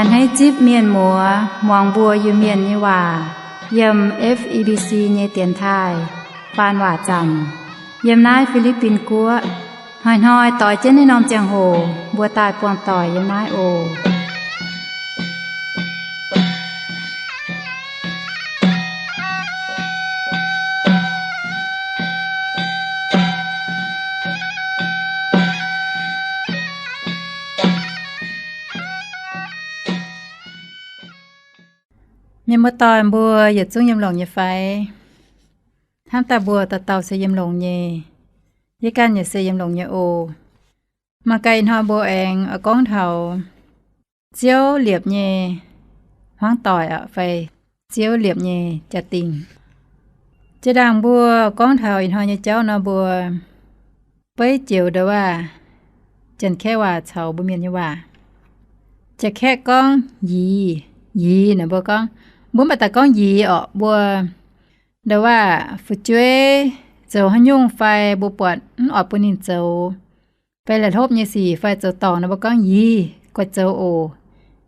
Hneiv zipv mienh muoz muangx mbuo Iu-Mienh nyei waac yiem F E B C nyei dienx taaih faan waac zanc yiem naaiv Fi^li^bin Guoqv. Hnoi-hnoi doix jienv naaiv norm ziangh hoc mbuo daaih buangh doic yiem naaiv oc. Mienh muoz-doic mbuo yietc zungv yiem longx nyei fai? Hnamv daaih mbuo dauh dauh se yiem longx nyei. Yie ganh yaac se yiem longx nyei oc. Mangc gaax ih hnoi mbuo aengx oix gorngv taux Ziouv liepc nyei hmuangv doic fai Ziouv liepc nyei jaa-dingh. Jiex ndaangc mbuo gorngv taux ih hnoi nyei jauv nor, mbuo beiv joux ndouv waac, Janx-Kaeqv waac caux mbuo Mienh nyei waac. Janx-Kaeqv gorngv yie, yie naaic mbuo gorngv, mbuo mv baac daaih gorngv yie orqc. Mbuo ndouv waac fu'jueiv zoux haaix nyungc fai mbuo buatc mv oix bun ninh zoux, fai la'hlopv nyei sic fai zoux dorngc nor, mbuo gorngv yie, guaix zoux oc.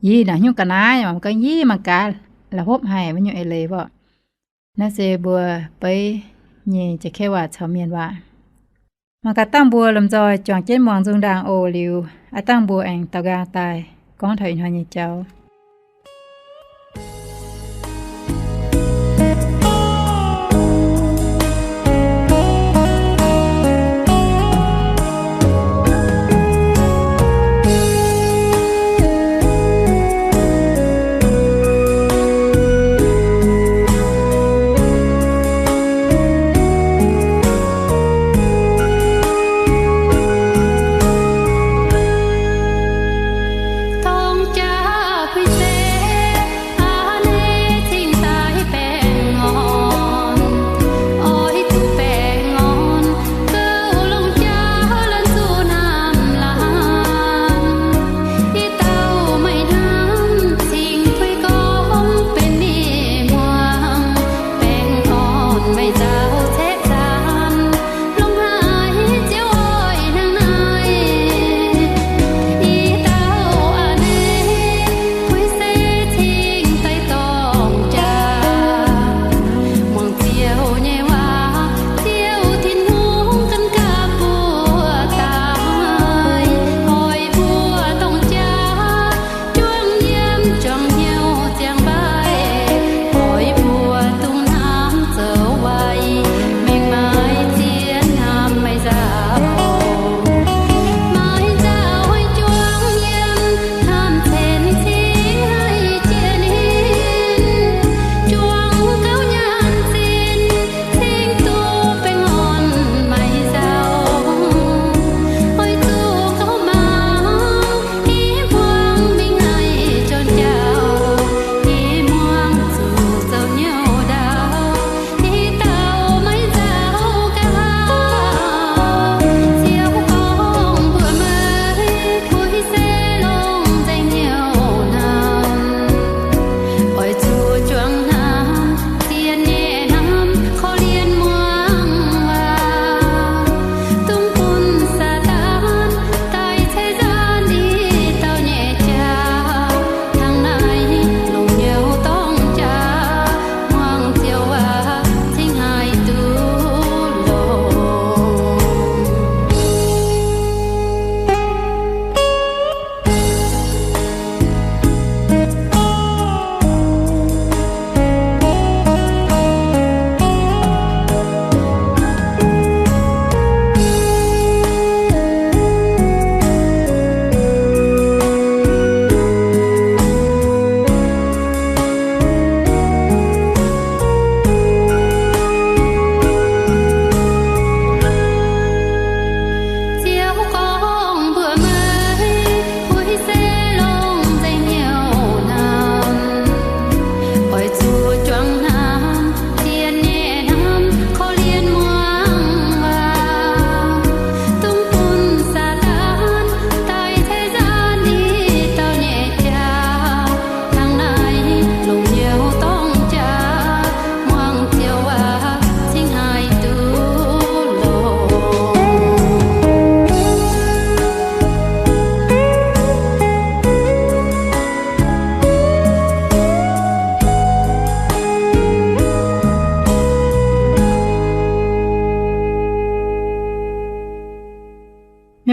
Yie naaic haaix nyungc ga'naaiv, mbuo gorngv yie mangc gaax, la'hlopv haic, maiv nyungc eix leiz orqc. Naaiv se mbuo beiv nyei Janx-Kaeqv waac caux Mienh waac. Mangc gaax dangh mbuo lomh nzoih juangc jienv muangx nzung ndaangc oc. Liuz aav dangh mbuo aengx daaux nqaang daaih gorngv taux ih hnoi nyei jauv.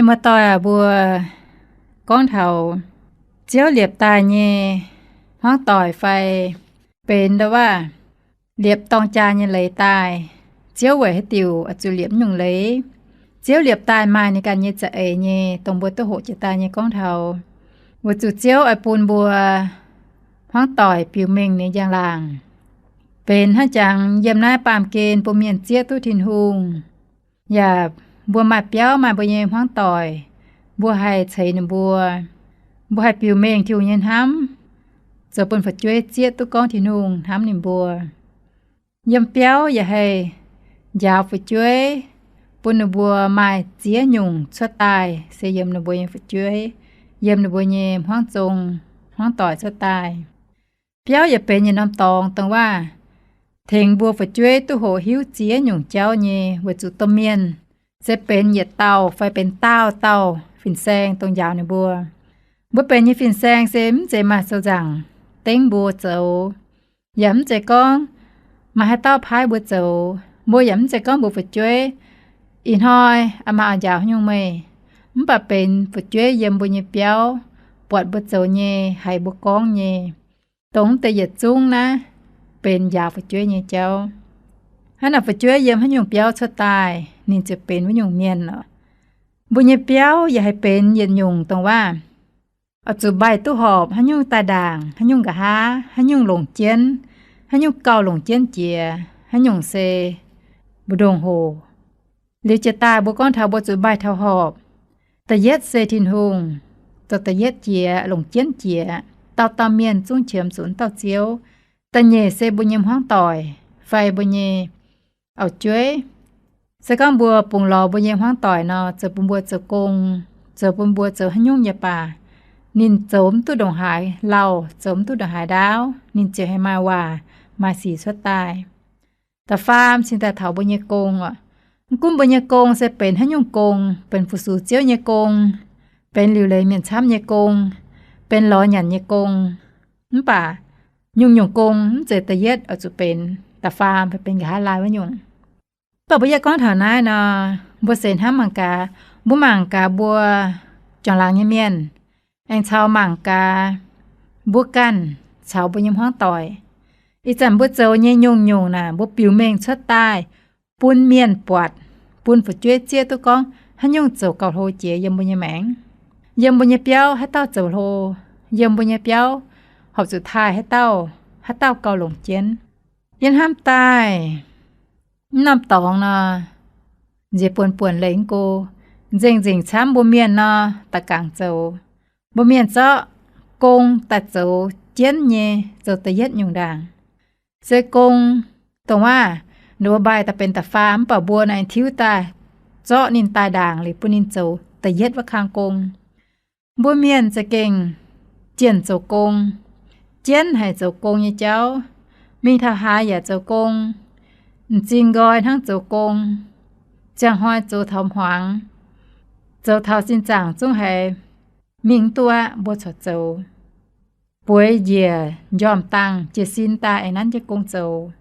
Muoz-doic aac, mbuo gorngv taux Ziouv liepc daaih nyei hmuangv doic fai benx ndau waac liepc dorng jaa nyei leiz daaih, Ziouv weic haaix diuc oix zuqc liepc nyungc leiz? Ziouv liepc daaih maaih ninh ganh nyei za'eix nyei, dongh mbuo duqv hoqc jiex daaih nyei gorngv taux weic zuqc Ziouv oix bun mbuo hmuangv doic biux mengh nyei njang-laangc. Benx hnangv jangx yiem naaiv baamh gen bun mienh zieqv duqv Tin-Hungh, yaac mbuo maaih biauv maaih mbuo nyei hmuangv doic, mbuo haih ceix ninh mbuo, mbuo haih biux mengh Tin-Hungh nyei hnamv, zoux bun fu'jueiv zieqv duqv gorngv Tin-Hungh hnamv ninh mbuo. Yiem biauv yaac haih njaaux fu'jueiv, bun ninh mbuo maaih ziex nyungc cuotv daaih, se yiem ninh mbuo nyei fu'jueiv, yiem ninh mbuo nyei hmuangv zong, hmuangv doic cuotv daaih. Biauv yaac benx yietc norm dorngx dongh waac tengx mbuo fu'jueiv duqv hoqc hiuv ziex nyungc jauv nyei, weic zuqc domh mienh se benx yietc dauh fai benx daauh dauh fin-saeng dongh njaaux ninh mbuo. Mbuo benx nyei fin-saeng se mv zeiz maaih sou-nzaangc dengv mbuo zoux, yaac mv zeiz gorngv maaih haaix dauh paaiv mbuo zoux. Mbuo yaac mv zeiz gorngv mbuo fu'jueiv ih hnoi aqc maaih oix njaaux haaix nyungc meih, mv baac benx fu'jueiv yiem mbuo nyei biauv, buatc mbuo zoux nyei, haiz mbuo gorngv nyei, dongh mv deix yietc zungv naaiv benx njaaux fu'jueiv nyei jauv. Hnangv naaic fu'jueiv yiem haaix nyungc biauv cuotv daaih, ninh ziouc benx wuov nyungc mienh oc. Mbuo nyei biauv yaac haih benx yietc nyungc dongh waac oix zuqc mbaih duqv horpc haaix nyungc daaih ndaangc, haaix nyungc nqa'haav, haaix nyungc longc jienv, haaix nyungc gauh longc jienv jiex, haaix nyungc se mbu'ndongx hoc. Liuz jiex daaih mbuo gorngv taux mbuo zuqc mbaih taux horpc. Da'yietv se Tin-Hungh, zoux da'yietv jiex, longc jienv jiex, dauh dauh mienh zungv qiemx zuqc wuov dauh Ziouv. Da'nyeic se mbuo nyei hmuangv doic fai mbuo nyei auv-jueiv. Se gorngv mbuo bungx lorz mbuo nyei hmuangv doic nor, zoux bun mbuo zoux gong, zoux bun mbuo zoux haaix nyungc nyei baac, ninh zoux mv duqv ndongc haaix lauh, zoux mv duqv ndongc haaix ndaauv, ninh ziouc haih maaih waac maaih sic cuotv daaih. Da'faam cingx daaih taux mbuo nyei gong oc. Mv gunv mbuo nyei gong se benx haaix nyungc gong, benx fu-sux Ziouv nyei gong, benx liuc leiz mienh camv nyei gong, benx lorz nyanc nyei gong, mv baac nyungc-nyungc gong mv zeiz da'yietv oix zuqc benx, da'faam benx nqa'haav laai wuov nyungc. Mv baac mbuo yie gorngv taux naaiv nor, mbuo seix hnamv mangc gaax, mbuo mangc gaax mbuo juangc laangz nyei mienh, aengx caux mangc gaax mbuo ganh caux mbuo nyei hmuangv doic. Ih zanc mbuo zoux nyei nyungc-nyungc naaic, mbuo biux mengh cuotv daaih bun mienh buatc, bun fu'jueiv zieqv duqv gorngv haaix nyungc zoux gauh hlo jiex yiem mbuo nyei maengc, yiem mbuo nyei biauv haaix dauh zoux hlo, yiem mbuo nyei biauv horpc zuqc taaih haaix dauh, haaix dauh gauh longc jienv. Yie hnamv daaih, mv norm dorngx nor, nziex buonc-buonc leiz go, nzengc-nzengc camv mbuo mienh nor, da'gangc zoux. Mbuo mienh zorqv gong daaih zoux jienv nyei, zoux da'yietv nyungc ndaangc. Se gong dongh waac ninh mbuo mbaih daaih benx da'faam, mv baac mbuo naaic tiuv daaih zorqv ninh daaih ndaangc liuz bun ninh zoux da'yietv wuov kang gong. Mbuo mienh za'gengh jienh zoux gong, jienv haic zoux gong nyei jauv, mingh taux haaix yaac zoux gong, m'zing nqoi hnangv zoux gong, ziangh hnoi zoux taux hmuangx, zoux taux sin zaangc zungv haiz mingh mv duqv aqv, mbuo corc zoux. Bueix njiec njormh dangh jiez sin daaih aengx nanv jienv gong zoux.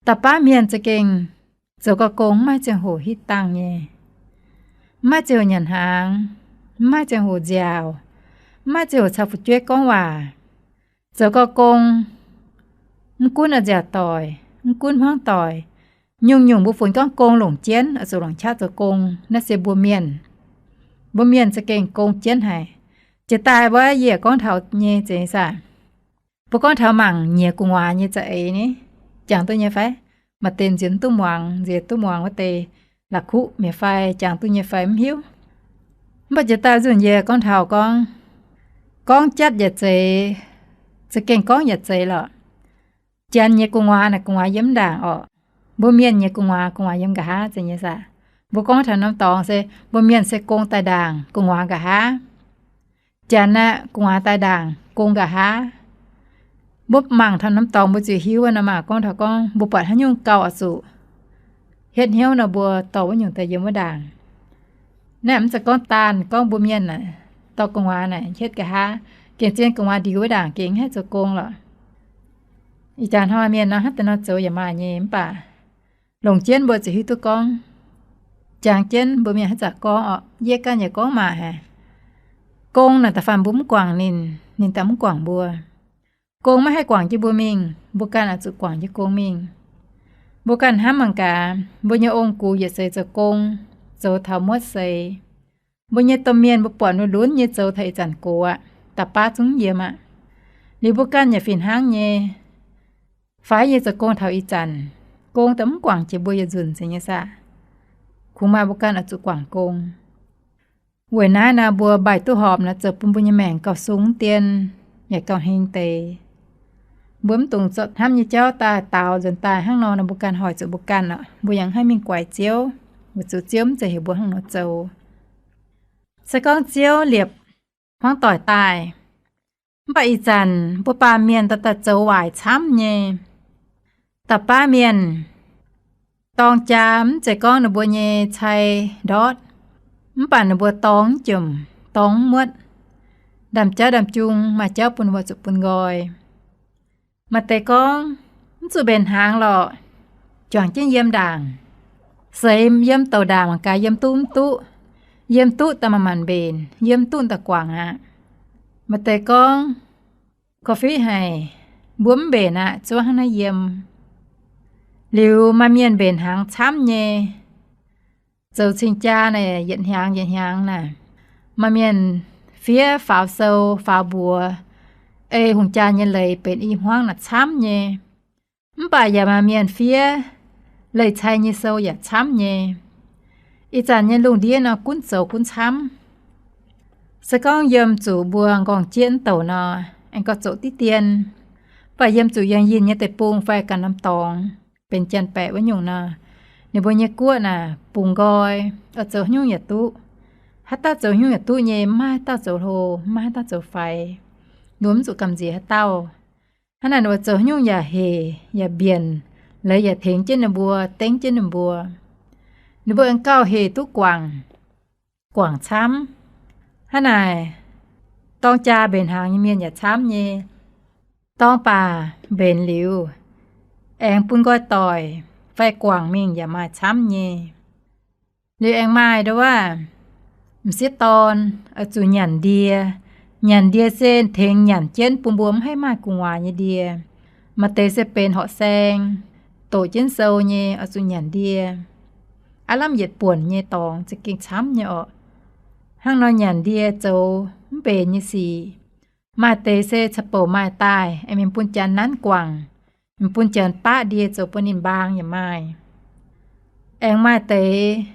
Da'baav mienh za'gengh zoux gau gong mv maaih ziangh hoc hitv dangh nyei, mv maaih ziangh hoc nyanc hnaangx, mv maaih ziangh hoc nziaauc, mv maaih ziangh hoc caux fu'jueiv gorngv waac. Zoux gau gong, mv gunv a'nziaauc doic, mv gunv hmuangv doic, nyungc-nyungc mbuo funx gorngv gong longc jienv, oix zuqc longc qaqv zoux gong. Naaiv se mbuo mienh, mbuo mienh za'gengh gong jienv haic. Jiex daaih wuov yie gorngv taux nyei zeiz saah? Mbuo gorngv taux mangc nyiec gu'nguaaz nyei za'eix ni, jangx duqv nyei fai? Maaih deix nziex duqv muangx, nziex duqv muangx wuov deix la'kuqv mi'aqv fai, jangx duqv nyei fai mv hiuv. Mv baac jiex daaih nzunc yie gorngv taux gorngv, gorngv jatv yaac zeiz, za'gengh gorngv yaac zeiz lorqc. Janx nyei gu'nguaaz naaic gu'nguaaz yiem ndaangc orqc. Mbuo mienh nyei gu'nguaaz, gu'nguaaz yiem nqa'haav zeiz nyei saah? Mbuo gorngv taux norm dorngx se mbuo mienh se gong daaih ndaangc, gu'nguaaz nqa'haav. Janx aeqv, gu'nguaaz daaih ndaangc, gong nqa'haav. Mbuo mangc taux norm dorngx mbuo ziouc hiuv nor maah, gorngv taux gorngv mbuo buatc haaix nyungc gauh oix zuqc hietv hnyouv nor, mbuo dorh wuov nyungc daaih yiem wuov ndaangc. Naaiv mv zeiz gorngv daanh gorngv mbuo mienh naaic dorh gu'nguaaz naaic hietv nqa'haav, gengh zien gu'nguaaz ndiux wuov ndaangc gengh haih zoux gong lorqc. Ih jaax hnoi mienh nor hnangv deix nor zoux yaac maaih nyei, mv baac longc jienv mbuo ziouc hiuv duqv gorngv Jangx jienv mbuo mienh haaix zanc gorngv orqc, yie ganh yaac gorngv maac haic. Gong naaic da'faanh mbuo mv guangc ninh, ninh daaih mv guangc mbuo. Gong maiv haih guangc jienv mbuo mingh, mbuo ganh oix zuqc guangc jienv gong mingh. Mbuo ganh hnamv mangc gaax, mbuo nyei ong-gux yietc seix zoux gong, zoux taux muotv seix. Mbuo nyei domh mienh mbuo buatc mbuo lunx nyei zoux taux ih zanc gox aqv, da'baav zungv yiem aqv. Liuz mbuo ganh yaac fih hnangv nyei, faix nyei zoux gong taux ih zanc, gong daaih mv guangc jiex mbuo yietc nzunc nzengc nyei saah. Kungx maaih mbuo ganh oix zuqc guangc gong. Weic naaiv naaic mbuo mbaih duqv horpc naaic zoux bun mbuo nyei maengc gauh sung dien, yaac gauh heng deix. Mbuo mv dungx zorqv hnamv nyei jauv daaih daaux nzuonx daaih hnangv nor, mbuo ganh hoic zuqc mbuo ganh aqv. Mbuo yaac haih mingh guaix Ziouv, weic zuqc Ziouv mv zeiz heuc mbuo hnangv nor zoux. Se gorngv Ziouv liepc hmuangv doic daaih, mv baac ih zanc mbuo baamh mienh daaih daaih zoux waaic camv nyei. Da'baav mienh dorng jaa mv zeiz gorngv ninh mbuo nyei cai ndortv, mv baac ninh mbuo dorng mv jomc, dorng mv muotv. Ndaamv-jauv ndaamv-jung maaih jauv bun ninh mbuo zuqc bun nqoi. Maaih deix gorngv, mv zuqc mbenc hnaangx lorqc, juangc jienv yiem ndaangc. Seix yiem douc ndaangc mangc gaax yiem duqv mv duqv. Yiem duqv daaih manc-manc mbenc, yiem duqv daaih guangc aqv. Maaih deix gorngv, korv-fiqv haic, mbuo mv mbenc aqv, zuov hnangv naaiv yiem. Liuz maaih mienh mbenc hnaangx camv nyei, zoux cing-jaa naaic yietc hnyangx yietc hnyangx naaic. Maaih mienh fiev faaux sou faaux mbuox, ei hungh jaa nyei leiz benx i hmuangv naaic camv nyei. Mv baac yaac maaih mienh fiev leih cai nyei sou yaac camv nyei. Ih zanc nyei lungh ndiev nor gunv zoux gunv camv. Se gorngv yiem zuqc mbuo nqorngv-jieqv mv douc nor, aengx gauh zoqc diqv dien. Mv baac yiem zuqc yangh yinh nyei deic-bung fai ganh norm dorngx, benx janx-baeqc wuov nyungc nor, ninh mbuo nyei guoqv naaic bungx nqoi, oix zoux haaix nyungc yaac duqv. Haaix dauh zoux haaix nyungc yaac duqv nyei, mv maaih haaix dauh zoux hlo, mv maaih haaix dauh zoux faix. Ninh mbuo mv zuqc gamh nziex haaix dauh. Hnangv naaic ninh mbuo zoux haaix nyungc yaac hec yaac mbienc, leiz yaac tengx jienv ninh mbuo, dengv jienv ninh mbuo. Ninh mbuo aengx gauh hec duqv guangc, guangc camv. Hnangv naaic, dorng jaa mbenc hnaangx nyei mienh yaac camv nyei. Dorng baac mbenc liuz, aengx bun nqoi doic fai guangc mingh yaac maaih camv nyei. Liuz aengx maaih ndongc wuov, m'sieqv dorn oix zuqc nyanc ndie. Nyanc ndie se tengx nyanc jienv bun mbuo mv haih maaih gu'nguaaz nyei ndie. Maaih deix se benx horqc saeng, doqc jienv sou nyei oix zuqc nyanc ndie. Aav lamh yietc buonc nyei dorngx za'gengh camv nyei orqc. Hnangv nor nyanc ndie zoux mv mbenc nyei sic. Maaih deix se ca'bouc maaih daaih, aengx mingh bun janx nanv guangc, mingh bun janx baqv ndie zoux bun ninh mbaang yaac maaih. Aengx maaih deix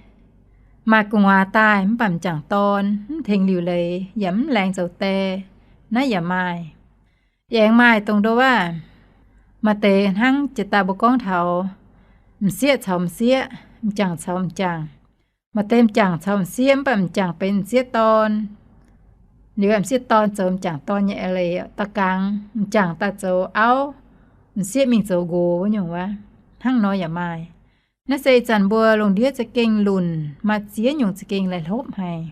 maaih gu'nguaaz daaih mv baac m'jangc dorn mv tengx liuc leiz yaac mv laengz zoux die, naaiv yaac maaih. Aengx maaih dongh ndongc wuov, maaih deix hnangv jiex daaih mbuo gorngv taux m'sieqv caux m'sieqv, m'jangc caux m'jangc. Maaih deix m'jangc caux m'sieqv mv baac m'jangc benx m'sieqv dorn. Liuz m'sieqv dorn zoux m'jangc dorn nyei eix leiz da'gangx, m'jangc daaih zoux auv, m'sieqv mingh zoux nqox wuov nyungc wuov. Hnangv nor yaac maaih. Naaiv se ih zanc mbuo lungh ndiev za'gengh lunc, maaih ziex nyungc za'gengh laih hlopv haic.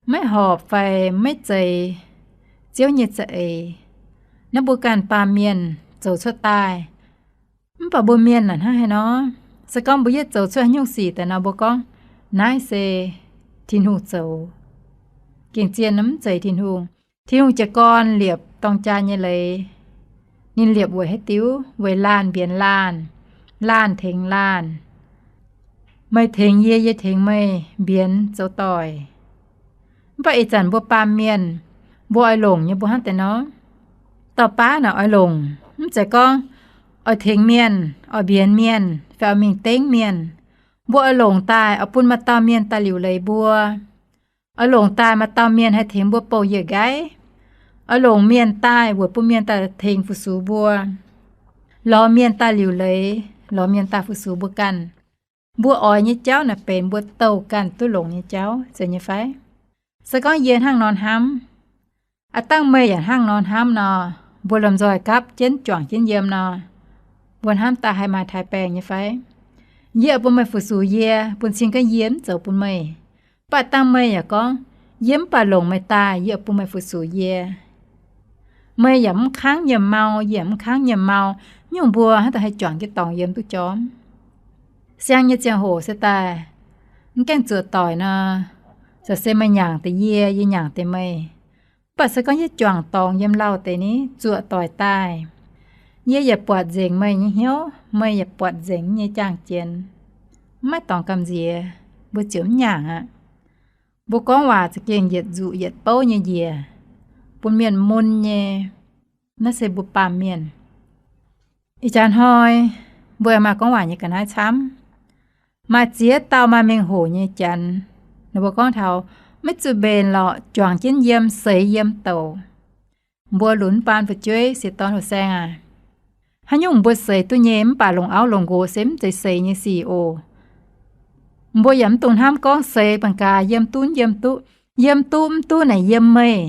Maiv horpc fai maiv zeiz Ziouv nyei za'eix. Naaiv mbuo ganh baamh mienh zoux cuotv daaih. Mv baac mbuo mienh naaic hnangv haaix nor, se gorngv mbuo yietv zoux cuotv haaix nyungc sic daaih nor, mbuo gorngv, naaiv se Tin-Hungh zoux. Gengh zien mv zeiz Tin-Hungh. Tin-Hungh jiez gorn liepc dorng jaa nyei leiz. Ninh liepc weic haaix diuc? Weic laanh mbienx laanh, laanh tengx laanh. Meih tengx yie, yie tengx meih, mbienx zoux doic. Mv baac ih zanc mbuo baamh mienh, mbuo oix longc nyei mbuo hnangv deix nor. Dauh baav naaic oix longc, mv zeiz gorngv oix tengx mienh, oix mbienx mienh, fai oix mingh dengv mienh. Mbuo oix longc daaih oix bun maaih dauh mienh daaih liuc leiz mbuo. Oix longc daaih maaih dauh mienh haih tengx mbuo bouh yiec nqaiv. Oix longc mienh daaih weic bun mienh daaih tengx fu-sux mbuo. Lorz mienh daaih liuc leiz, lorz mienh daaih fu-sux mbuo ganh. Mbuo oix nyei jauv naaic benx mbuo douh ganh duqv longx nyei jauv, zeiz nyei fai? Se gorngv yie hnangv nor hnamv, aav dangh meih yaac hnangv nor hnamv nor, mbuo lomh nzoih gapv jienv juangc jienv yiem nor, mbuo hnamv daaih haih maaih taaix-baengh nyei fai? Yie oix bun meih fu-sux yie, bun cing gorngv yie mv zoux bun meih. Mv baac dangh meih yaac gorngv, yie mv baac longc meih daaih, yie oix bun meih fu-sux yie. Meih yaac mv kangv nyiemc mau, yie yaac mv kangv nyiemc mau, nyungc mbuo hnangv daaih haih juangc jienv dorngx yiem duqv jorm. Siang nyei ziangh hoc se daaih, mv gaengh zuoqc doic nor, se meih nyaangc deix yie, yie nyaangc deix meih. Mv baac se gorngv yie juangc dorngx yiem lauh deix ni, zuoqc doic daaih, yie yaac buatc nzengc meih nyei hnyouv, meih yaac buatc nzengc nyei jaang jienx. Mv maaih dorngx gamh nziex, mbuo ziouc mv nyaangc aqv. Mbuo gorngv waac za'gengh yietc nzuqc yietc bouv nyei njiec, bun mienh mun nyei. Naaiv se mbuo baamh mienh. Ih jaax hnoi mbuo aengx maaih gorngv waac nyei ga'naaiv camv. Maaih ziex dauh maaih mengh hoc nyei janx, ninh mbuo gorngv taux maiv zuqc mbenc lorqc, juangc jienv yiem, seix yiem douc. Mbuo lunx baan fu'jueiv, sieqv dorn, houh saeng aac, haaix nyungc mbuo seix duqv nyei, mv baac longc auv longc nqox se mv zeiz seix nyei sic oc. Mbuo yaac mv dungx hnamv gorngv seix bangc gaax yiem duqv, yiem duqv, yiem duqv mv duqv naaic yiem meih.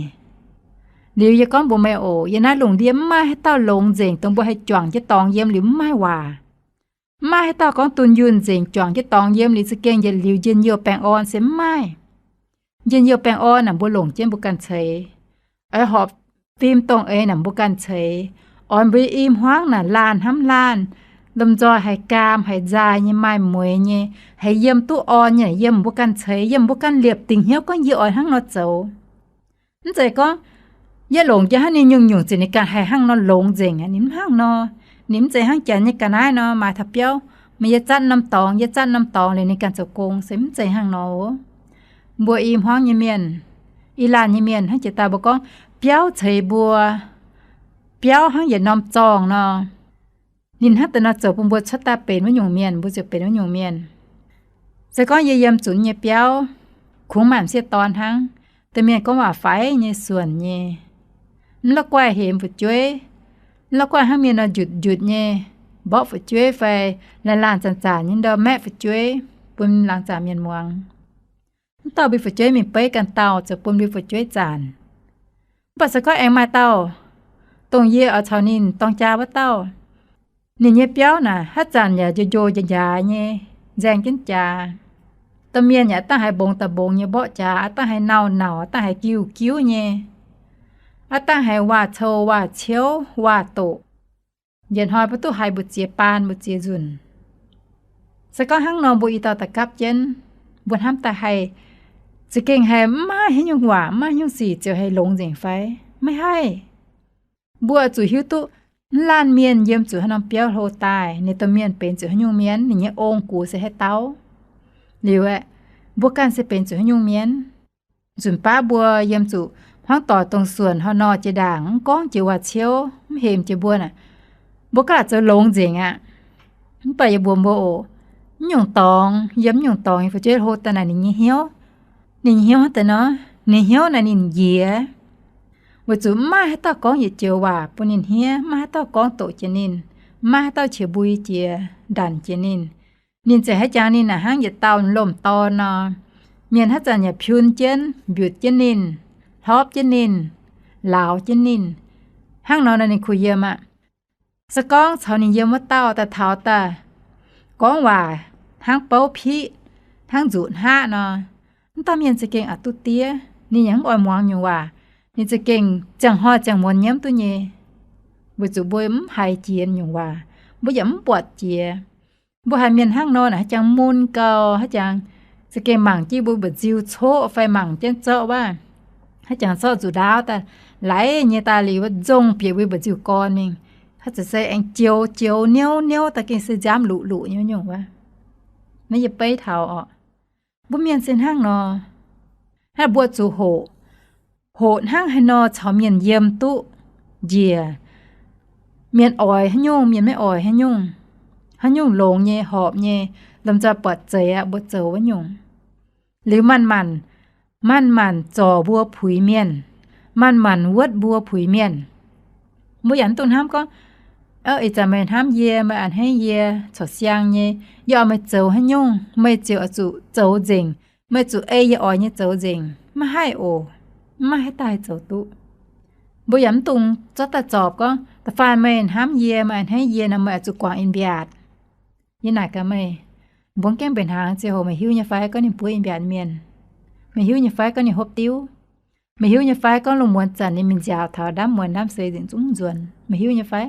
Liuz yie gorngv mbuox meih oc, yiem naaiv lungh ndiev mv maaih haaix dauh longx nzengc, dongh mbuo haih juangc jienv dorngx yiem liuz mv maaih waac. Mv maaih haaix dauh gorngv dunh yunh nzengc, juangc jienv dorngx yiem liuz za'gengh yietc liuz njien-youh baengh orn se mv maaih. Njien-youh baengh orn naaic mbuo longc jienv mbuo ganh ceix. Oix horpc fim dongh eix naaic mbuo ganh ceix. Oix mbuo i hmuangv naaic laanh hnamv laanh, lomh nzoih haiz gaam haiz nzaaih nyei, maaih mueix nyei, haiz yiem duqv orn nyei, yiem mbuo ganh ceix, yiem mbuo ganh liepc dingc hnyouv gorngv yie oix hnangv nor zoux. Mv zeiz gorngv yie longc jienv hnangv ninh nyungc-nyungc ziouc ninh ganh haih hnangv nor longx nzengc aqv. Ninh mv hnangv nor. Ninh mv zeiz hnangv janx nyei ga'naaiv nor, maaiz taux biauv, meih yie zatv norm dorngx, yie zatv norm dorngx liuz ninh ganh zoux gong, se mv zeiz hnangv nor oc. Mbuo i hmuangv nyei mienh, i laanh nyei mienh hnangv jiex daaih mbuo gorngv biauv ceix mbuo, biauv hnangv yietc norm zorngh nor. Ninh hnangv deix nor zoux bun mbuo cuotv daaih benx wuov nyungc mienh, mbuo ziouc benx wuov nyungc mienh. Se gorngv yie yiem zuqc nyei biauv, kungx maaih m'sieqv dorn hnangv, deix mienh gorngv waac faix nyei suonc nyei, mv la'guaih hemx fu'jueiv, mv la'guaih hnangv mienh nor njutc njutc nyei, mborqv fu'jueiv fai laanh laanh zanc zanc nyei ndau maeqv fu'jueiv bun laangz zanc mienh muangx. Mv dauh mbuo fu'jueiv mingh beiv ganh dauh zoux bun mbuo fu'jueiv zanc. Mv baac se gorngv aengx maaih dauh, dongh yie oix caux ninh dorng jaa wuov dauh, ninh nyei biauv naaic haaix zanc yaac njo njo njaaix njaaix nyei, nzaeng jienv jaax. Domh mienh yaac aav dangh haiz mbongx da'mbongx nyei mborqv jaax, aav dangh haiz nauc nauc, aav dangh haiz giuv giuv nyei, aav dangh haiz waac-cou waac-ciouv waac-doqc. Yietc hnoi mbuo duqv haiz mbu'ziex baan mbu'ziex nzunc. Se gorngv hnangv nor mbuo i dauh da'gapv jienv, mbuo hnamv daaih haih za'gengh haih mv maaih haaix nyungc waac, mv maaih haaix nyungc sic ziouc haih longx nzengc fai? Maiv haih. Mbuo zuqc hiuv duqv mv laanh mienh yiem zuqc haaix norm biauv hlo daaih, ninh domh mienh benx zuqc haaix nyungc mienh, ninh nyei ong-gux se haaix dauh. Liuz aeqv, mbuo ganh se benx zuqc haaix nyungc mienh. Nzunc baav mbuo yiem zuqc hmuangv doic dongh suonc haaix nor jiex ndaangc, mv gorngv jiex waac-ciouv, mv hemx jiex mbuo naaic, mbuo gaax zoux longx nzengc aqv. Mv baac yie mbuox mbuo oc, mv nyungc dorngx, yiem mv nyungc dorngx nyei fu'jueiv hlo daaih naaic ninh nyei hnyouv, ninh nyei hnyouv hnangv deix nor, ninh hnyouv naaic ninh njiec, weic zuqc mv maaih haaix dauh gorngv yietc joux waac bun ninh hniev, mv maaih haaix dauh gorngv doqc jiex ninh, mv maaih haaix dauh qiex mbui jiex, ndanc jiex ninh. Ninh ziouc haiz jangx ninh naaic hnangv yietc dauh lomh dorn nor. Mienh haaix zanc yaac piun jienv, mbiutc jienv ninh, hlorpv jienv ninh, lauz jienv ninh. Hnangv nor nor ninh kuh yiem aqv. Se gorngv caux ninh yiem wuov dauh daaih taux daaih gorngv waac hnangv bouv piqv, hnangv nzuqc hnaqv nor, mv dauh mienh za'gengh aqc duqv diev. Ninh yaac mv oix muangx nyungc waac. Ninh za'gengh ziangh hnoi ziangh muonz nyiemv duqv nyei, weic zuqc mbuo mv haiz jiex nyungc waac, mbuo yaac mv buatc jiex. Mbuo haiz mienh hnangv nor naaic, haaix jangx mun gau, haaix jangx za'gengh mangc jienv mbuo mba'nziu coqv fai mangc jienv zorqv wuov, haaix jangx zorqv nzuqc ndaauv daaih, laiz nyei daaih liuz wuov nzong bieqc mbuo mba'nziu gorn mingh, haaix zanc se aengx joux joux niouv niouv daaih gengh se nziaamv luqc luqc nyei nyungc wuov. Naaiv yie beiv taux orqc. Mbuo mienh se hnangv nor. Hnangv mbuo zuqc hoqc, hoqc hnangv haaix nor caux mienh yiem duqv njiec. Mienh oix haaix nyungc, mienh maiv oix haaix nyungc, haaix nyungc longx nyei, horpc nyei, lomh nzoih buatc zeiz aqv, mbuo zoux wuov nyungc. Liuz manc-manc, manc-manc zorc mbuo puix mienh, manc-manc wuotv mbuo puix mienh. Mbuo yaac mv dungx hnamv gorngv, ih zanc meih hnamv yie, meih a'hneiv yie, corc siang nyei, yie oix meih zoux haaix nyungc, meih ziouc oix zuqc zoux nzengc, meih zuqc ei yie oix nyei zoux nzengc. Maiv haih oc. Maiv maaih haaix dauh haih zoux duqv. Mbuo yaac mv dungx zorqv daaih zorpc gorngv, da'faanh meih hnamv yie, meih a'hneiv yie nor, meih oix zuqc guangc in-mbiaatc. Yie naaic gaax meih, mbuo gaengh mbenc hnaangx ziangh hoc meih hiuv nyei fai gorngv ninh buov in-mbiaatc mienh? Meih hiuv nyei fai gorngv ninh hopv diuv? Meih hiuv nyei fai gorngv lungh muonz zanc ninh mingh nziaaux taux ndaamv muonz ndaamv seix nzengc zungv nzuonx? Meih hiuv nyei fai?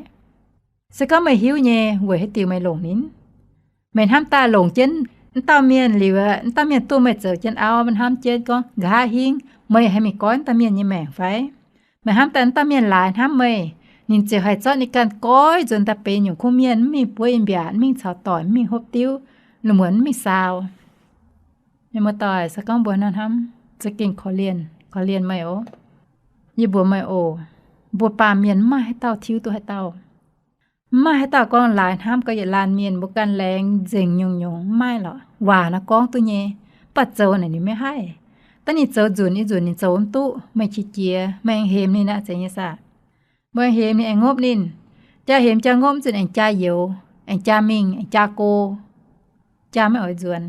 Se gorngv meih hiuv nyei, weic haaix diuc meih longc ninh? Meih hnamv daaih longc jienv M'dauh mienh liuz, m'dauh mienh duqv meih zoux jienv auv, hnamv jienv gorngv, nqa'haav hingv meih haih mingh goiv m'dauh mienh nyei maengc fai? Meih hnamv daaih m'dauh mienh laaix hnamv meih, ninh ziouc haih zorqv ninh ganh goiv nzuonx daaih benx nyungc kuv mienh, mv mingh buov in-mbiaac, mv mingh caux doic, mv mingh hopv diuv, lungh muonz mv mingh saau. Mienh muoz-doic, se gorngv mbuo hnamv, za'gengh korv-lienh, korv-lienh meih oc. Yie mbuox meih oc, mbuo baamh mienh mv maaih haaix dauh tiuv duqv haaix dauh. Mv maaih haaix dauh gorngv laaix hnamv gauh yietc laanh mienh, mbuo ganh laengz nzengc nyungc-nyungc, mv maaih lorqc. Waac nor gorngv duqv nyei, mv baac zoux naaic ninh maiv haih. Daaih ninh zoux nzunc nyei nzunc ninh zoux mv duqv, meih qiex jiez, meih aengx hemx ninh aqv, zeiz nyei saah? Meih aengx hemx ninh, aengx ngopv ninh, jaa hemx jaa ngopv nzunc aengx jaa youx, aengx jaa mingh, aengx jaa go, jaa maiv oix nzuonx.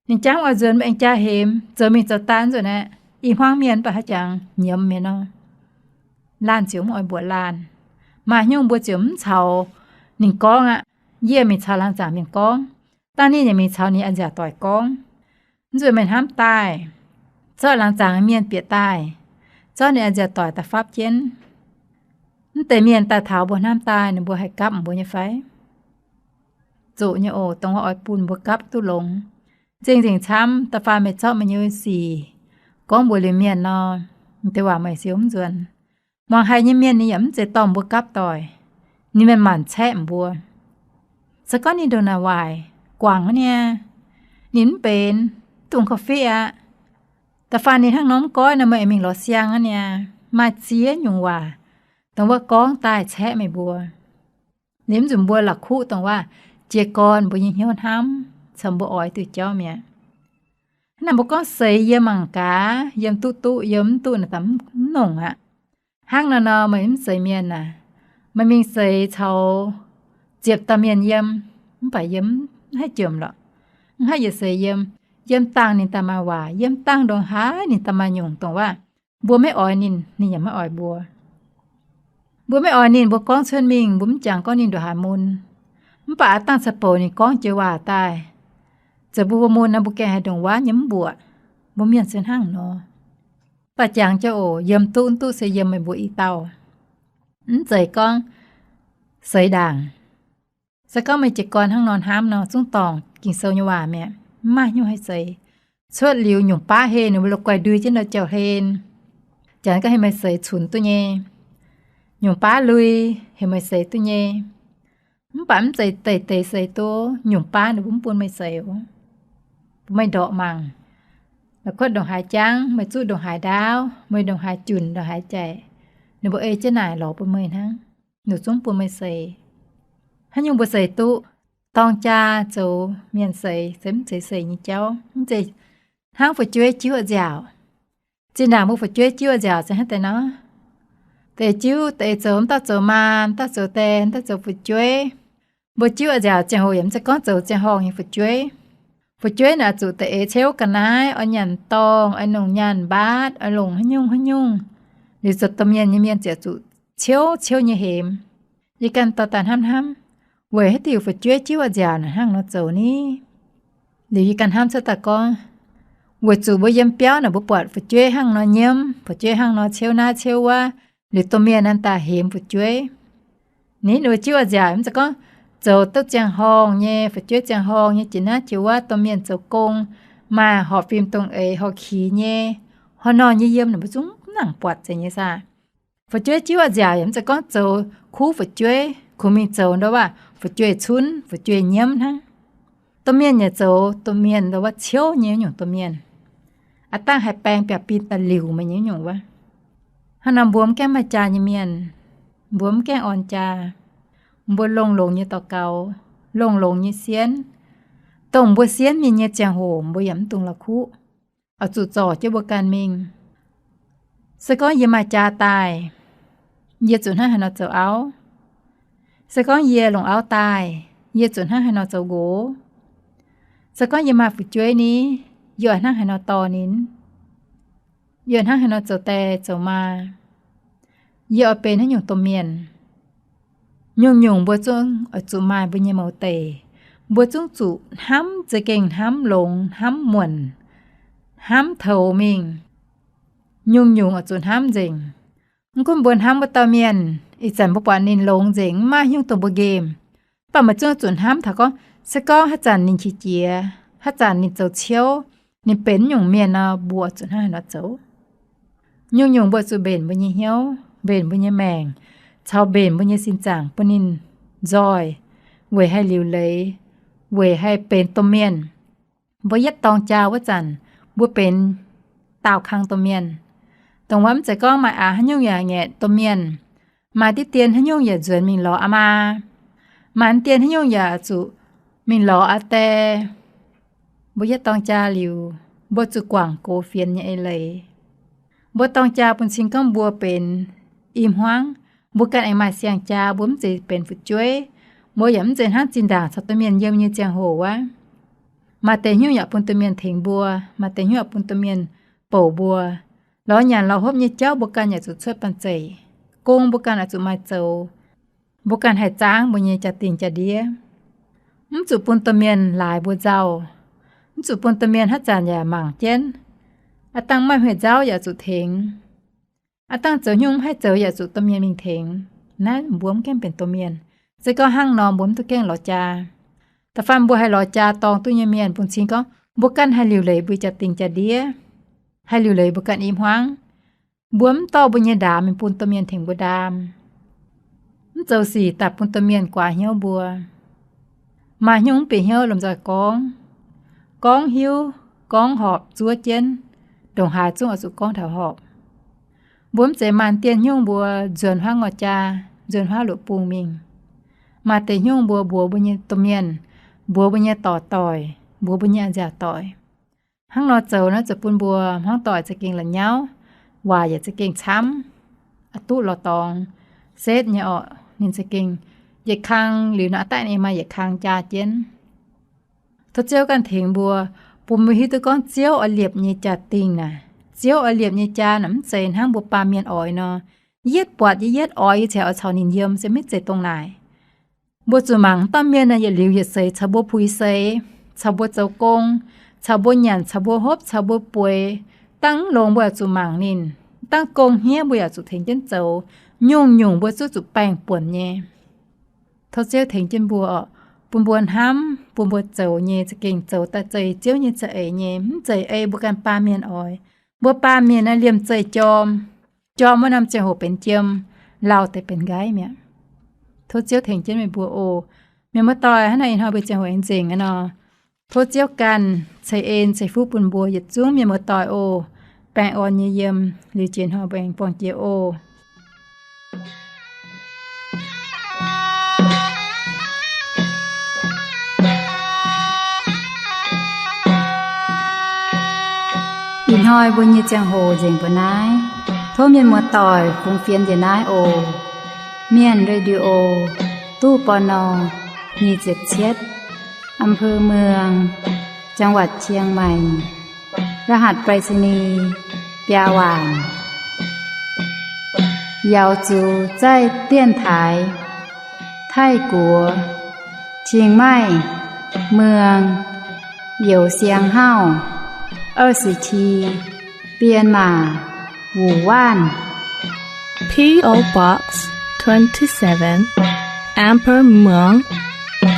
Ninh jaa mv oix nzuonx, meih aengx jaa hemx, zoux mingh zoux daaih nzunc aeqv, i hmuangv mienh mv baac haaix jangx nyiemz mienh nor, laanh ziouc mv oix mbuoqc laanh. Maaih nyungc mbuo ziouc mv caux ninh gorngv aqv. Yie mingh caux laangz zaangc mienh gorngv, dangh ninh yaac mingh caux ninh a'nziaauc doic gorngv. Nzunc meih hnamv daaih, zorqv laangz zaangc mienh bieqc daaih, zorqv ninh a'nziaauc doic daaih fapv jienv. Mv deix mienh daaih taux mbuo hnamv daaih, ninh mbuo haih gapv mbuo nyei fai? Zoqc nyei oc, dongh wuov oix bun mbuo gapv duqv longx. Nzengc-nzengc camv, da'faanh meih zorqv meih nyei sic gorngv mbuox liuz mienh nor, deix waac meih siou mv nzuonx. Muangx haiz nyei mienh ninh yaac mv zeiz dorh mbuo gapv doic. Ninh mienh maanc caeqv mbuo. Se gorngv ninh ndongc naaic waaic guangc niaa, ninh mv benx, dungx korv-fiqv aqv. Da'faanh ninh hnangv nor mv goiv nor, meih aengx mingh lorz siang aqv niaa. Maaih ziex nyungc waac dongh wuov gorngv daaih caeqv meih mbuo. Liuz mv nzunc mbuo la'kuqv dongh wuov jiez gorn mbuo nyei hnyouv hnamv caux mbuo oix diuh jauv mi'aqv. Hnangv naaic mbuo gorngv seix yiem mangc gaax, yiem duqv duqv, yiem mv duqv naaic daaih mv nongc aqv. Hnangv nor nor meih mv seix mienh aac, meih mingh seix caux ziepc dauh mienh yiem, mv baac yiem mv haih jomc lorqc, mv haih yietc seix yiem. Yiem dangh ninh daaih maaih waac, yiem dangh ndongc haaix ninh daaih maaih nyungc dongh wuov mbuo maiv oix ninh, ninh yaac maiv oix mbuo. Mbuo maiv oix ninh, mbuo gorngv cuotv mingh, mbuo mv jangx gorngv ninh ndongc haaix mun. Mv baac aav dangh caux bouc ninh gorngv joux waac daaih, zoux mbuo mbuo mun nor, mbuo gengh haaix ndongc waac nyei mv mbuoqc. Mbuo mienh se hnangv nor. Mv baac jangx jienv oc, yiem duqv mv duqv se yiem meih mbuo i dauh. Mv zeiz gorngv seix ndaangc. Se gorngv meih jiez gorn hnangv nor hnamv nor, zungv dorngc Ging-Sou nyei waac mi'aqv. Mv maaih nyungc haih seix. Cuotv liuz nyungc baav hlen, ninh mbuo la'guaih ndui jienv ndau jauv-hlen. Janx gorngv heuc meih seix cunx duqv nyei. Nyungc baav lui, heuc meih seix duqv nyei. Mv baac mv zeiz deix deix seix duqv, nyungc baav ninh mbuo mv bun meih seix oc. Bun meih ndorqc mangc. La'kuotv ndongc haaix jangv, meih zuqv ndongc haaix ndaauv, meih ndongc haaix junc, ndongc haaix jaic, ninh mbuo ei jienv naaic lorz bun meih hnangv. Ninh zungv bun meih seix. Haaix nyungc mbuo seix duqv, dorng jaa zoux mienh seix, se mv zeiz seix nyei jauv. Mv zeiz hnangv fu'jueiv jiuv nziaauc. Zinh ndaangc mbuo fu'jueiv jiuv nziaauc se hnangv deix nor. Deix jiuv deix zoux, mv dauh zoux maa, mv dauh zoux die, mv dauh zoux fu'jueiv. Mbuo jiuv nziaauc ziangh hoc yaac mv zeiz gorngv zoux ziangh horngh nyei fu'jueiv. Fu'jueiv naaic zuqc da'eix ceuv ga'naaiv, oix nyanc dorngh, oix longc nyaanh mbaatv, oix longc haaix nyungc haaix nyungc. Liuz zoux domh mienh nyei mienh ziouc zuqc ciouv ciouv nyei hemx. Yie ganh dorh daaih hnamv hnamv, weic haaix diuc fu'jueiv jiuv nziaauc naaic hnangv nor zoux ni? Liuz yie ganh hnamv cuotv daaih gorngv, weic zuqc mbuo yiem biauv naaic mbuo buatc fu'jueiv hnangv nor nyiemv, fu'jueiv hnangv nor ciouv naaiv ciouv wuov, liuz domh mienh naaic daaih hemx fu'jueiv. Ninh mbuo jiuv nziaauc mv zeiz gorngv zoux duqv ziangh horngh nyei, fu'jueiv ziangh horngh nyei jiex naaiv jiex wuov, domh mienh zoux gong, maaih horpc fim dongh eix horpc qiex nyei, horpc norm nyei yiem naaic mbuo zungv mv nangc buatc zeiz nyei saah. Fu'jueiv jiuv nziaauc yaac mv zeiz gorngv zoux kuv fu'jueiv, kungx mingh zoux ndau wuov fu'jueiv cunv, fu'jueiv nyiemv hnangv. Domh mienh yaac zoux domh mienh ndau wuov ciouv nyei nyungc domh mienh. Aav dangh haih baeng biaac bin daaih liuc meih nyei nyungc wuov. Hnangv nor mbuo mv gaengh maaih jaa nyei mienh, mbuo mv gaengh orn jaa. Mbuo longx-longx nyei daux gaux, longx-longx nyei sienv. Dongh mbuo sienv mingh nyei ziangh hoc mbuo yaac mv dungx la'kuqv, oix zuqc zorc jienv mbuo ganh mingh. Se gorngv yie maaih jaa daaih, yie zuqc hnangv haaix nor zoux auv? Se gorngv yie longc auv daaih, yie zuqc hnangv haaix nor zoux nqox? Se gorngv yie maaih fu'jueiv ni, yie oix hnangv haaix nor dorh ninh? Yie oix hnangv haaix nor zoux die zoux maa? Yie oix benx haaix nyungc domh mienh? Nyungc-nyungc mbuo zungv oix zuqc maaih mbuo nyei mouz deic. Mbuo zungv zuqc hnamv za'gengh hnamv longx, hnamv muonc, hnamv toux mingh. Nyungc-nyungc oix zuqc hnamv nzengc. Mv gunv mbuo hnamv wuov dauh mienh, ih zanc mbuo buatc ninh longx nzengc, mv maaih nyungc dongh mbuo nqemh, mv baac meih zungv zuqc hnamv taux gorngv, se gorngv haaix zanc ninh qiex jiez, Haaix zanc ninh zoux ciouv, ninh benx nyungc mienh nor, mbuo zuqc hnangv haaix nor zoux? Nyungc-nyungc mbuo zuqc mbenc mbuo nyei hnyouv, mbenc mbuo nyei maengc, caux mbenc mbuo nyei sin zaangc bun ninh nzoih, weic haih liuc leiz, weic haih benx domh mienh. Mbuo yietv dorng jaa wuov zanc, mbuo benx daauh kang domh mienh. Dongh wuov mv zeiz gorngv maaih aax haaix nyungc yaac ngaeqv domh mienh. Maaih diqv dien haaix nyungc yaac nzuonx mingh lorz aa maa. Maaih dien haaix nyungc yaac zuqc mingh lorz aa die. Mbuo yietv dorng jaa liuz, mbuo zuqc guangc gox fienx nyei eix leiz. Mbuo dorng jaa bun cing gorngv mbuo benx i hmuangv, mbuo ganh aengx maaih siang-jaa, mbuo mv zeiz benx fu'jueiv. Mbuo yaac mv zeiz hnangv zinh ndaangc caux domh mienh yiem nyei ziangh hoc wuov. Maaih deix hnyouv yaac bun domh mienh tengx mbuo, maaih deix hnyouv yaac bun domh mienh bouc mbuo. Lorz nyanc lorz hopv nyei jauv mbuo ganh yaac zuqc cuotv banh zeic. Gong mbuo ganh yaac zuqc maaih zoux. Mbuo ganh haih zaangv mbuo nyei jaa-dingh jaa-ndiev. Mv zuqc bun domh mienh laaix mbuo nzauh. Mv zuqc bun domh mienh haaix zanc yaac mangc jienv. Aav dangh maiv maaih hmei nzauv yaac zuqc tengx. Aav dangh zoux haaix nyungc mv haih zoux yaac zuqc domh mienh mingh tengx. Naaiv mbuo mv gaengh benx domh mienh. Se gorngv hnangv nor mbuo mv duqv gaengh lorz jaa. Da'faanh mbuo haih lorz jaa dorng duqv nyei mienh bun cing gorngv mbuo ganh haih liuc leiz mbuo jaa-dingh jaa-ndiev, haih liuc leiz mbuo ganh i hmuangv. Mbuo mv dorh mbuo nyei ndaam mingh bun domh mienh tengx mbuo ndaam. Mv zoux sic daaih bun domh mienh guaax hnyouv mbuo. Maaih haaix nyungc mv bieqc hnyouv lomh nzoih gorngv. Gorngv hiuv, gorngv horpc zuov jienv, ndongc haaix zungv oix zuqc gorngv taux horpc. Mbuo mv zeiz maaih dien haaix nyungc mbuo nzuonx huaav ngorc jaa, nzuonx huaav luoqc bung mingh. Maaih deix haaix nyungc mbuo mbuox mbuo nyei domh mienh, mbuox mbuo nyei dorc doic, mbuox mbuo nyei a'nziaauc doic. Hnangv nor zoux naaiv zoux bun mbuo hmuangv doic za'gengh la'nyauv, waac yaac za'gengh camv, a'duqv lorz dorngx, setv nyei orqc. Ninh za'gengh yietc kang liuz nor, aav daaih ninh maaih yietc kang jaa jienv. Tov Ziouv ganh tengx mbuo, bun mbuo hiuv duqv gorngv Ziouv oix liepc nyei jaa-dingh naaic, Ziouv oix liepc nyei jaa naaic mv zeiz hnangv mbuo baamh mienh oix nor, yietv buatc yie yietv oix, yie ceix oix caux ninh yiem, se maiv zeiz dongh naaic. Mbuo zuqc mangc dauh mienh naaic yietc liuz yietc seix caux mbuo puix seix, caux mbuo zoux gong, caux mbuo nyanc, caux mbuo hopv, caux mbuo bueix. Dangv mv longx mbuo yaac zuqc mangc ninh. Dangv gong hniev mbuo yaac zuqc tengx jienv zoux. Nyungc-nyungc mbuo zungv zuqc baengh buonc nyei. Tov Ziouv tengx jienv mbuo oc, bun mbuo hnamv, bun mbuo zoux nyei za'gengh zoux daaih zeiz Ziouv nyei za'eix nyei, mv zeiz ei mbuo ganh baamh mienh oix. Mbuo baamh mienh naaiv liemh zeih jorm, jorm wuov norm ziangh hoc benx jiem, lauh deix benx nqaiv mi'aqv. Tov Ziouv tengx jienv meih mbuo oc. Mienh muoz-doic, hnangv naaiv ih hnoi mbuo ziangh hoc aengx nzengc aqv nor. Tov Ziouv ganh ceix en ceix fuqv bun mbuo yietc zungv mienh muoz-doic oc. Baengh orn nyei yiem, liuz jiex hnoi mbuo aengx buangh jiex oc. Ih hnoi mbuo nyei ziangh hoc nzengc mbuo naaiv. Tov mienh muoz-doic fungx fienx njiec naaiv oc. Mienh Radio, ตู้ ปณ. nyic ziepc cietv, อำเภอเมือง จังหวัดเชียงใหม่ รหัสไปรษณีย์ biaa waanc. Yaux zuqc zaih dienx taaix Taiv-Guoqv, Chiang Mai, Mueang, Youz Siang Hauv, Aa Se Ti, Bienh Maac, Wuc Waanv. P O Box twenty-seven, Amber Muang,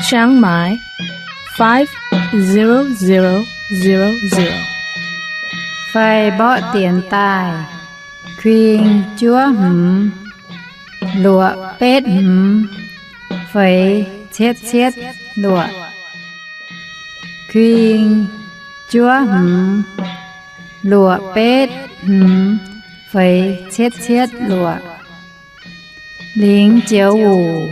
Chiang Mai, five zero zero zero zero. Fai mborqv dienx daaih, kuing juov hmz, luoqc betv hmz, feix cietv cietv luoqc. Kuing juov hmz, luoqc betv hmz, feix cietv cietv luoqc. 零九五